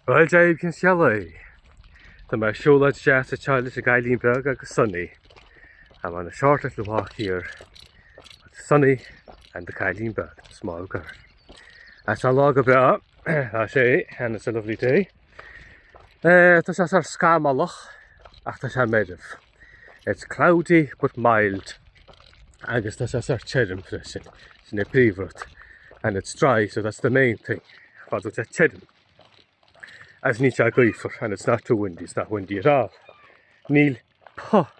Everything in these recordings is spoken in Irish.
Bhuel, Dia daoibh, cén scéal é? Tá mé ar siúlóid deas anseo leis an gcailín beag agus Sonny. I'm on a short little walk here with Sonny and the cailín beag, the small girl. Tá an lá go breá, tá sé, and it's a lovely day. Eh, tá sé sórt scamallach ach tá sé meirbh. It's cloudy but mild agus tá sé sórt tirim freisin, sin é príomhrud. And it's dry, so that's the main thing. Fad tá sé tirim. Agus níl sé gaofar and it's not too windy, it's not windy at all. Níl puth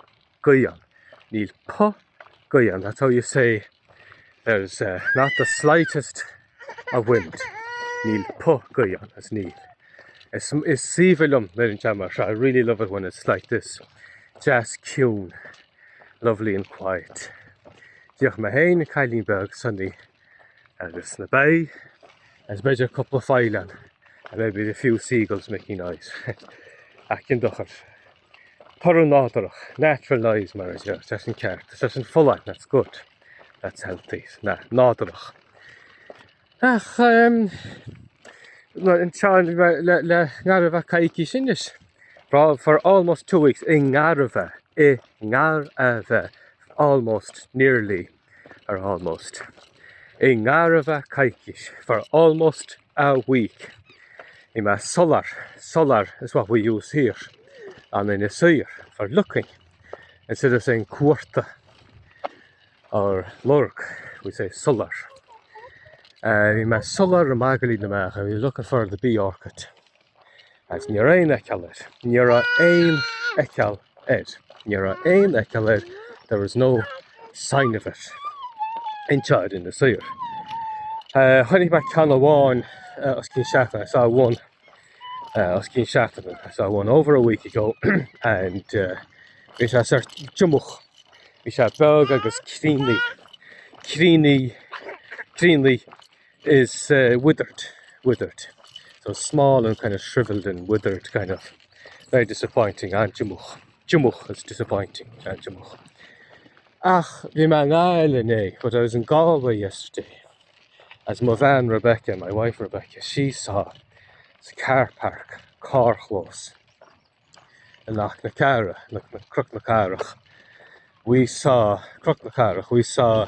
gaoth ann. Níl puth gaoth ann. That's how you say there's uh, not the slightest of wind. Níl puth gaoth ann, as níl. Is, is aoibhinn liom nuair an mar seo. I really love it when it's like this. Deas ciúin. Lovely and quiet. Díreach mé féin, cailín beag, Sonny, agus na beithígh, agus b'fhéidir cúpla faoileán, and maybe a few seagulls making noise. Ach cén dochar. Torann nádúrach, natural noise mar a deir, tá sin ceart, tá sin folláin, that's good, that's healthy, na, nádúrach. Ach, um, an le, le ngar a bheith coicís anois. For, for almost two weeks, i ngar a bheith, i ngar a bheith, almost, nearly. or almost. I ngar a bheith coicís, for almost a week. Bhí mé solar, solar is what we use here on Inis Oírr for looking. Instead of saying cuarta or lorg, we say solar. Uh, bhí mé solar i magairlín na mbeach, I was looking for the bee orchid. Agus ní raibh aon fheiceáil air. Ní raibh aon fheiceáil air. Ní raibh aon fheiceáil air. There was no sign of it. Anseo ar Inis Oírr. Chonaic mé ceann amháin os cionn seachtaine. I saw one os cionn seachtaine. I saw one over a week ago and bhí sé sórt diomúch. Bhí sé beag agus críonnaí. Críonnaí, críonnaí is uh, withered, withered. So small and kind of shriveled and withered kind of. Very disappointing, an-diomúch. Diomúch is disappointing, an-diomúch. Ach bhí mé i nGaillimh inné, but I was in Galway yesterday. As mo bhean Rebecca, my wife Rebecca, she saw sa car park, carrchlós. I Cnoc na Cara, Cnoc na Carach. We saw Cnoc na Carach, we saw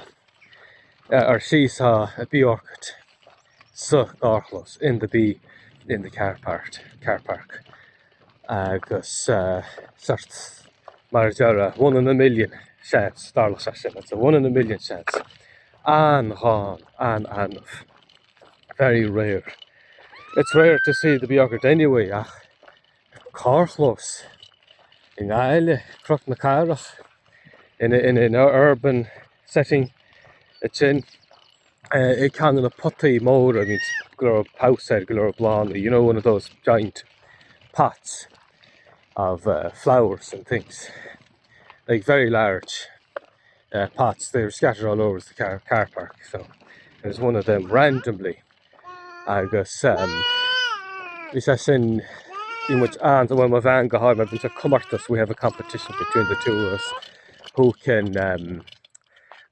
uh, or she saw a bee orchid sa gcarrchlós in the bee in the car park, car park. Agus uh, sórt mar a déarfá one in a million chance dtarlódh sé sin. It's a one in a million chance. An-ghann, an-annamh. Very rare. It's rare to see the bee orchid anyway ach carrchlós i nGaillimh, Cnoc na Cathrach, in in in urban setting ansin i ceann de na potaí móra, I mean go leor pabhsaeir air, go leor bláthanna, you know one of those giant pots of uh, flowers and things, like very large uh, pots, they were scattered all over the car, car park, so there's one of them randomly Agus bhí sé sin, bhí muid an, bhuel mo bhean go háirithe, bhí sé comórtas, we have a competition between the two of us who can, um,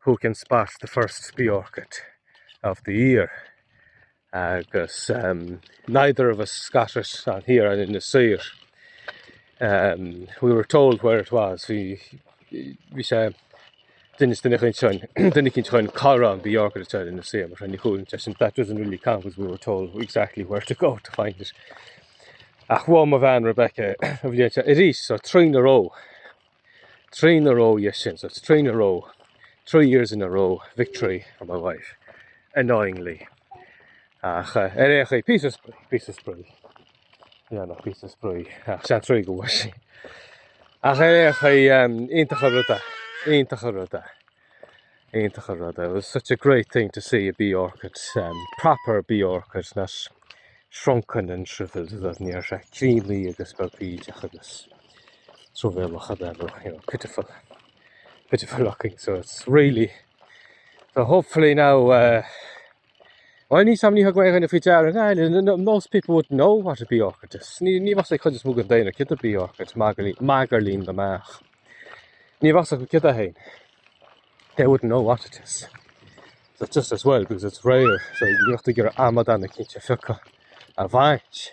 who can spot the first bee orchid of the year. Agus um, neither of us got it on here on Inis Oírr. Um, we were told where it was. Bhí, bhí sé D'inis duine eicínt dúinn, duine eicínt dúinn cá raibh an bee orchid anseo ar Inis Oírr, mar ní chuala sé sin, that doesn't really count because we were told exactly where to go to find it. Ach bhuaigh mo bhean Rebecca an bhliain seo arís, so three in a row. Three in a row, yes sin, so it's three in a row. Three years in a row, victory for my wife. Annoyingly. Ach ar aon chaoi, píosa spraoi, píosa spraoi. Yeah, nó píosa spraoi. Ach sea troigh go bhfuair sí. Ach ar aon chaoi, iontach an rud é. Iontach an rud é. Iontach an rud é. It was such a great thing to see a bee orchid, um, proper bee orchid, not shrunken and shriveled, that ní raibh sé críonnaí agus beag bídeach agus truamhéalach a bheith, you know, pitiful, pitiful looking. So it's really, so hopefully now, uh, Bhuel, ní sam ní thug mé dhuine faoi deara i nGaillimh. Most people wouldn't know what a bee orchid is. Ní ní bheadh cuid is mó den daonra céard é bee orchid, magairlín, magairlín na mbeach. Ní bheadh acu céard é féin. They wouldn't know what it is. So it's just as well because it's rare. So ní bheadh tú ag iarraidh amadán eicínt a phiocadh a bhaint.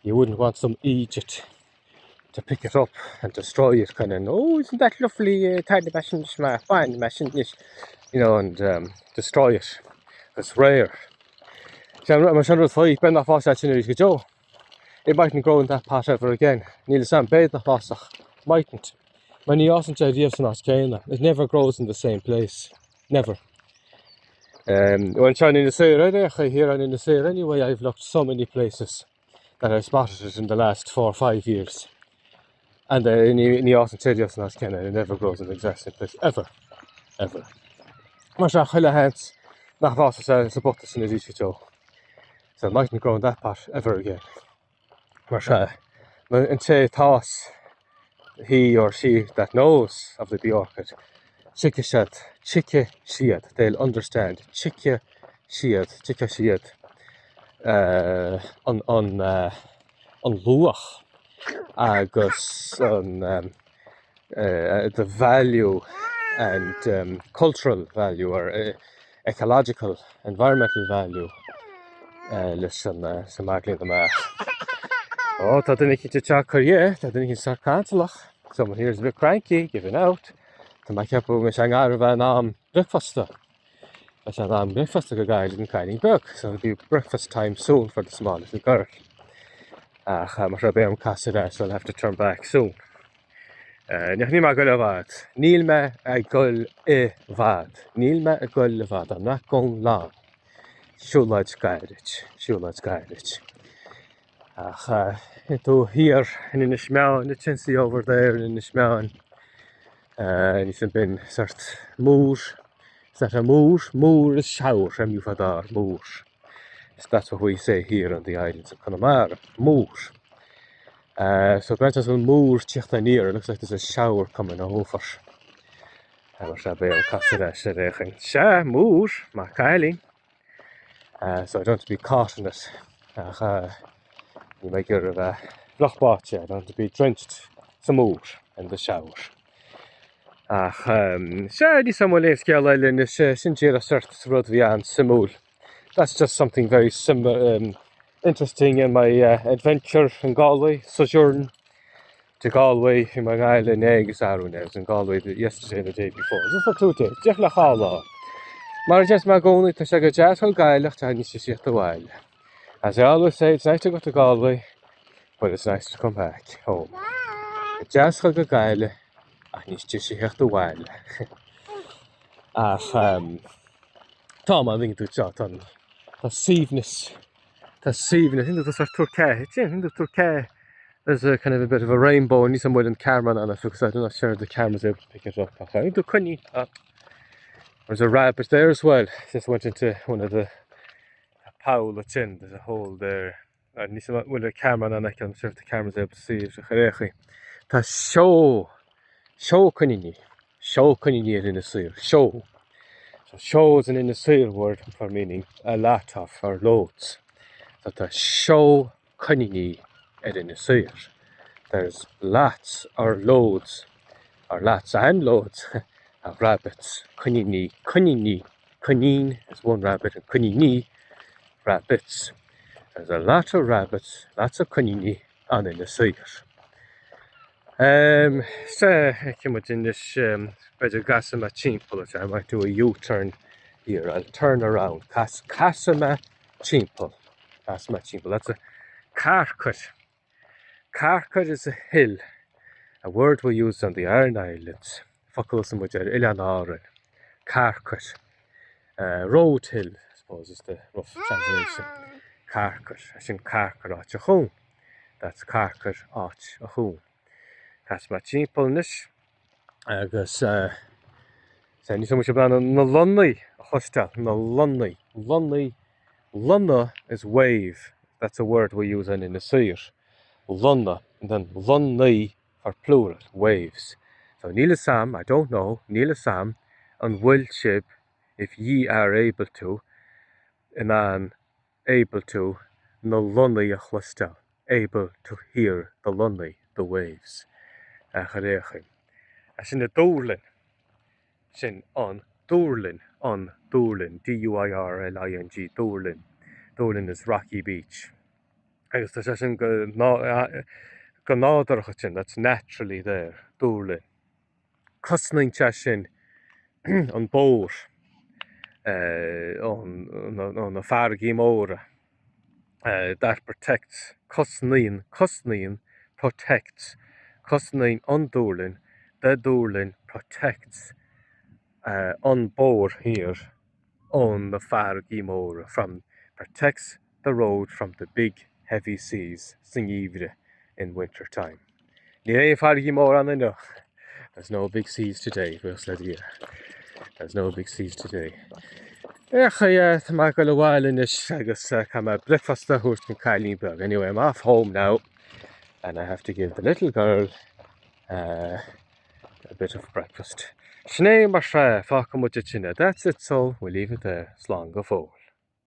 You wouldn't want some eejit to pick it up and destroy it kind of, oh, isn't that lovely, tiny machine, fine machine, you know, and um, destroy it. It's rare. Mar sin rud faoi, b'fhéidir nach bhfásfaidh sin arís go deo. It mightn't grow in that pot ever again. Níl a fhios a'm, b'fhéidir nach bhfásfadh. Mightn't. Mar ní fhásann sé riamh san áit céanna. It never grows in the same place. Never. Um, well, anseo in Inis Oírr, eh, here on Inis Oírr anyway, I've looked so many places that I spotted it in the last four or five years. And uh, ní ní fhásann sé riamh san áit céanna, it never grows in the exact same place, ever. Ever. Mar sin, chuile sheans nach bhfásfaidh sé sa bpota sin arís go deo. So it mightn't grow in that pot ever again. Mar sea, an té atá he or she that knows of the bee orchid, tuigfidh siad, tuigfidh siad, they'll understand, tuigfidh siad, tuigfidh siad an, an, an luach agus an, the value and cultural value or ecological, environmental value leis an mBaglín amach. Ó, tá duine eicínt anseo ag cur dhe, tá duine eicínt anseo cantalach. Someone here is a bit cranky, giving out. Tá mé ag ceapadh go mbeidh sé i ngar a bheith in am bricfeasta. Beidh sé in am bricfeasta go gcailín an cailín beag, so it'll be breakfast time soon for the small little girl. Ach mar seo beidh orm casadh ar ais, so I'll have to turn back soon. Ní níl mé ag goil i bhfad. Níl mé ag goil i bhfad. Níl mé ag goil i bhfad. I'm not going long. Siúlóid gairid. Siúlóid gairid. Ach tú thiar in Inis Meáin, you can see over there in Inis Meáin. Níos an b'in sort múr. Is that a múr? Múr is shower, M U fada R, múr. So that's what we say here on the islands of Connemara, múr. Uh, so b'fhéidir go bhfuil múr ag tíocht aniar, it looks like there's a shower coming over. Mar sea beidh orm casadh ar ais ar aon chaoi. Sea, múr, maith cailín. Uh, so I don't want to be caught in it. Ach uh, ní mé ag iarraidh a bheith fliuch báite, I don't want to be drenched sa múr in the shower. Ach um, sea, níl 's a'm an bhfuil aon scéal eile anois, sin díreach sort rud a bhí an-suimiúil. That's just something very sim um, interesting in my uh, adventure in Galway, sojourn to Galway i mo ghaile inné agus arú inné. I was in Galway yesterday and the day before. Just for two days, díreach le dhá lá. Mar a deir mé i gcónaí, tá sé go deas dul Gaillimh ach tá níos deise tíocht abhaile. As I always say, it's nice to go to Galway, but it's nice to come back home. Go deas dul go Gaillimh ach níos deise tíocht abhaile. Ach um, tá mar bhíonn tú seo, tá tá suaimhneas, tá suaimhneas, tá sort turcae, tá turcae, there's a kind of a bit of a rainbow, níl 's a'm an bhfuil an camera in ann because I'm not sure the camera's able to pick it up. Ach tú coinín, ah, there's a rabbit there as well, just went into one of the poll ansin, there's a hole there. Níl 's a'm an bhfuil an camera in ann I'm not sure if the camera's able to see it ach ar aon chaoi. Tá seó, seó coiníní, seó coiníní ar Inis Oírr, seó. So seó is an Inis Oírr word for meaning a lot of or loads. So tá seó coiníní ar Inis Oírr. There's lots or loads or lots and loads of rabbits, coiníní, coiníní, coinín is one rabbit and coiníní rabbits. There's a lot of rabbits, lots of coiníní on Inis Oírr. Um, so, feicfidh muid anois, um, b'fhéidir go gcasfaidh mé timpeall, I might do a U-turn here, I'll turn around, cas, casfaidh mé timpeall, casfaidh mé timpeall, that's a carcair. Carcair is a hill, a word we use on the Aran Islands, focal a úsáideann muid ar Oileáin Árann, carcair. Uh, road hill, I suppose is the rough translation. Carcair, sin Carcair Áit a' Chú. That's Carcair Áit a' Chú. Casfaidh mé timpeall anois agus uh, níl 's a'm an bhfuil sibh in ann na lonnaí a chloisteáil, na lonnaí, lonnaí Lonna is wave, that's a word we use in Inis Oírr, lonna, and then lonnaí for plural, waves. So níl 'fhios a'm, I don't know, níl 'fhios a'm, an bhfuil sibh, if ye are able to, in ann, able to, na lonnaí a chloisteáil, able to hear the lonnaí, the waves. Ach ar aon chaoi. Sin an Dúrlinn. Sin an Dúrlinn, an Dúrlinn, D-U-I-R-L-I-N-G, Dúrlinn. Dúrlinn is rocky beach. Agus tá sé sin go go nádúrtha ansin, that's naturally there, dúrlinn. Cosnaíonn sé sin an bóthar ó na farraigí móra. That protects, cosnaíonn, cosnaíonn, protects, cosnaíonn an dúrlinn, the dúrlinn protects an bóthar here ó na farraigí móra, from, protects the road from the big heavy seas sa ngeimhreadh, in winter time. Níl aon farraigí móra ann inniu. There's no big seas today, buíochas le Dia. There's no big seas today. Ach yeah, tá mé ag dul abhaile anois agus caithfidh mé bricfeasta a thabhairt don cailín beag. Anyway, I'm off home now and I have to give the little girl uh, a bit of breakfast. Sin é mar sea, fágfaidh muid ansin é. That's it so, we'll leave it there. Slán go fóill.